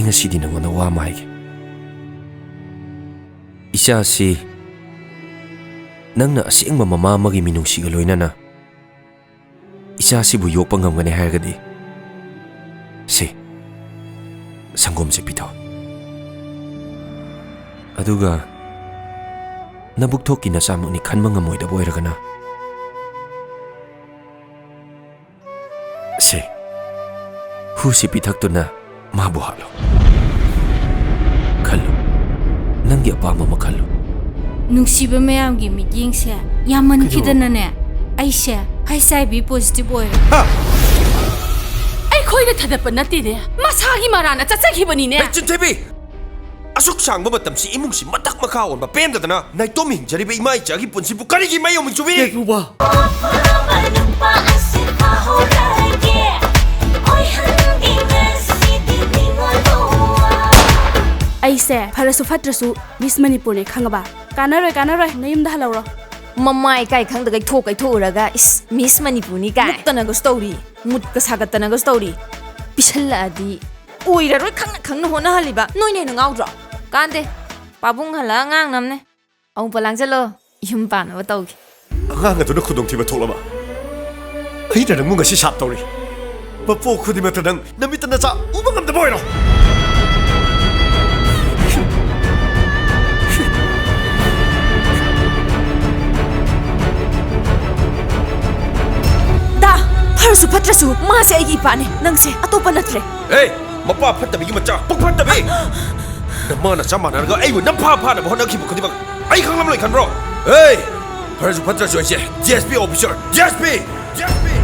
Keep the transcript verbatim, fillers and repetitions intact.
ꯉꯁꯤꯗꯤ ꯅꯉꯣꯟꯗ ꯋꯥ ꯑꯃ ꯍꯥꯏꯒꯦ꯫ ꯏꯆꯥꯁꯤ ꯅꯪꯅ ꯑꯁꯦꯡꯕ ꯃꯃꯥ ꯑꯃꯒꯤ ꯃꯤꯅꯨꯡꯁꯤꯒ ꯂꯣꯏꯅꯅ ꯏꯆꯥꯁꯤꯕꯨ ꯌꯣꯛꯄ ꯉꯝꯒꯅꯤ ꯍꯥꯏꯔꯒꯗꯤ, ꯁꯤ ꯁꯪꯒꯣꯝꯁꯦ ꯄꯤꯊꯛꯑꯣ꯫ ꯑꯗꯨꯒ ꯅꯕꯨꯛꯊꯣꯛꯀꯤ ꯅꯆꯥꯃꯛꯅꯤ ꯈꯟꯕ ꯉꯝꯃꯣꯏꯗꯕ ꯑꯣꯏꯔꯒꯅ, ꯁꯦ, ꯍꯨꯁꯤ ꯄꯤꯊꯛꯇꯨꯅ ꯃꯥꯕꯨ ꯍꯥꯠꯂꯣ꯫ ꯈꯜꯂꯨ, ꯅꯪꯒꯤ ꯑꯄꯥꯝꯕ ꯑꯃ ꯈꯜꯂꯨ꯫ ꯅꯨꯡꯁꯤꯕ ꯃꯌꯥꯝꯒꯤ ꯃꯤꯠꯌꯦꯡꯁꯦ ꯌꯥꯝꯃꯟꯈꯤꯗꯅꯅꯦ, ꯑꯩꯁꯦ ꯍꯩꯆ ꯑꯥꯏ ꯚꯤ ꯄꯣꯖꯤꯇꯤꯚ ꯑꯣꯏꯔꯦ꯫ ꯍꯥ? ꯑꯩꯈꯣꯏꯅ ꯊꯥꯗꯠꯄ ꯅꯠꯇꯦꯅꯦ, ꯃꯁꯥꯒꯤ ꯃꯔꯥꯟꯅ ꯆꯠꯆꯈꯤꯕꯅꯤꯅꯦ꯫ ꯍꯦ, ꯆꯤꯟꯊꯤꯕꯤ! ꯑꯁꯨꯛ ꯁꯥꯡꯕ ꯃꯇꯝꯁꯤ ꯏꯃꯨꯡꯁꯤ ꯃꯊꯛ ꯃꯈꯥ ꯑꯣꯟꯕ ꯄꯦꯟꯗꯗꯅ ꯅꯥꯏꯇꯣꯝ ꯍꯤꯡꯖꯔꯤꯕ ꯏꯃꯥ ꯏꯆꯥꯒꯤ ꯄꯨꯟꯁꯤꯕꯨ ꯀꯔꯤꯒꯤ ꯃꯩ ꯑꯃꯨꯛ ꯆꯨꯕꯤꯔꯤ? ꯀꯩꯒꯨꯝꯕ ꯑꯐꯕ ꯅꯨꯄꯥ ꯑꯁꯤ ꯐꯥꯍꯧꯔꯒꯦ꯫ ꯑꯣꯏꯍꯟꯒꯦ ꯉꯁꯤꯗꯤ ꯅꯤꯡꯉꯣꯜ ꯃꯧꯋꯥ꯫ ꯑꯩꯁꯦ ꯐꯔꯁꯨ ꯐꯠꯇ꯭ꯔꯁꯨ ꯃꯤꯁ ꯃꯅꯤꯄꯨꯔꯅꯦ, ꯈꯪꯉꯕ? ꯀꯥꯟꯅꯔꯣꯏ, ꯀꯥꯟꯅꯔꯣꯏ, ꯅꯌꯨꯝꯗ ꯍꯜꯍꯧꯔꯣ꯫ ꯃꯃꯥꯏ ꯀꯥꯏ ꯈꯪꯗꯒꯩ ꯊꯣꯛ ꯀꯩꯊꯣꯛꯎꯔꯒ, ꯏꯁ, ꯃꯤꯁ ꯃꯅꯤꯄꯨꯔꯅꯤ ꯀꯥꯏ꯫ ꯅꯣꯛꯇꯅꯒꯁꯨ ꯇꯧꯔꯤ, ꯃꯨꯠꯀ ꯁꯥꯒꯠꯇꯅꯒꯁꯨ ꯇꯧꯔꯤ꯫ ꯄꯤꯁꯜꯂꯛꯑꯗꯤ ꯑꯣꯏꯔꯔꯣꯏ ꯈꯪꯅ ꯈꯪꯅ ꯍꯣꯠꯅꯍꯜꯂꯤꯕ꯫ ꯅꯣꯏꯅ ꯍꯦꯟꯅ ꯉꯥꯎꯗ꯭ꯔꯣ? ꯀꯥꯟꯗꯦ, ꯄꯥꯕꯨꯡ ꯍꯜꯂꯛꯑ ꯉꯥꯡꯅꯕꯅꯦ꯫ ꯑꯃꯨꯛ ꯄꯣꯂꯥꯡ ꯆꯠꯂꯣ, ꯌꯨꯝ ꯄꯥꯟꯅꯕ ꯇꯧꯒꯦ꯫ ꯑꯉꯥꯡ ꯑꯗꯨꯅ ꯈꯨꯗꯣꯡꯊꯤꯕ ꯊꯣꯛꯂꯕ? ꯑꯩꯅ ꯅꯪꯕꯨ ꯉꯁꯤ ꯁꯥꯞ ꯇꯧꯔꯤ꯫ ꯃꯄꯣꯛ ꯈꯨꯗꯤꯡꯃꯛꯇ ꯅꯪ ꯅꯃꯤꯠꯇ ꯅꯆꯥ ꯎꯕ ꯉꯝꯗꯕ ꯑꯣꯏꯔꯣ꯫ ꯗꯥ, ꯐꯔꯁꯨ ꯐꯠꯇ꯭ꯔꯁꯨ ꯃꯥꯁꯦ ꯑꯩꯒꯤ ꯏꯄꯥꯅꯦ, ꯅꯪꯁꯦ ꯑꯇꯣꯞꯄ ꯅꯠꯇ꯭ꯔꯦ꯫ ꯍꯦ, ꯃꯄꯥ ꯐꯠꯇꯕꯤꯒꯤ ꯃꯆꯥ, ꯄꯨꯛ ꯐꯠꯇꯕꯤ! ꯅꯃꯥ ꯅꯆꯥ ꯃꯥꯟꯅꯔꯒ ꯑꯩꯕꯨ ꯅꯝꯐꯥ ꯐꯥꯅꯕ ꯍꯣꯠꯅꯈꯤꯕ ꯈꯨꯗꯤꯡꯃꯛ ꯑꯩ ꯈꯪꯂꯝꯂꯣꯏ ꯈꯟꯕ꯭ꯔꯣ? ꯍꯦ! ꯐꯔꯁꯨ ꯐꯠꯇ꯭ꯔꯁꯨ ꯑꯩꯁꯦ D S P officer, D S P! D S P!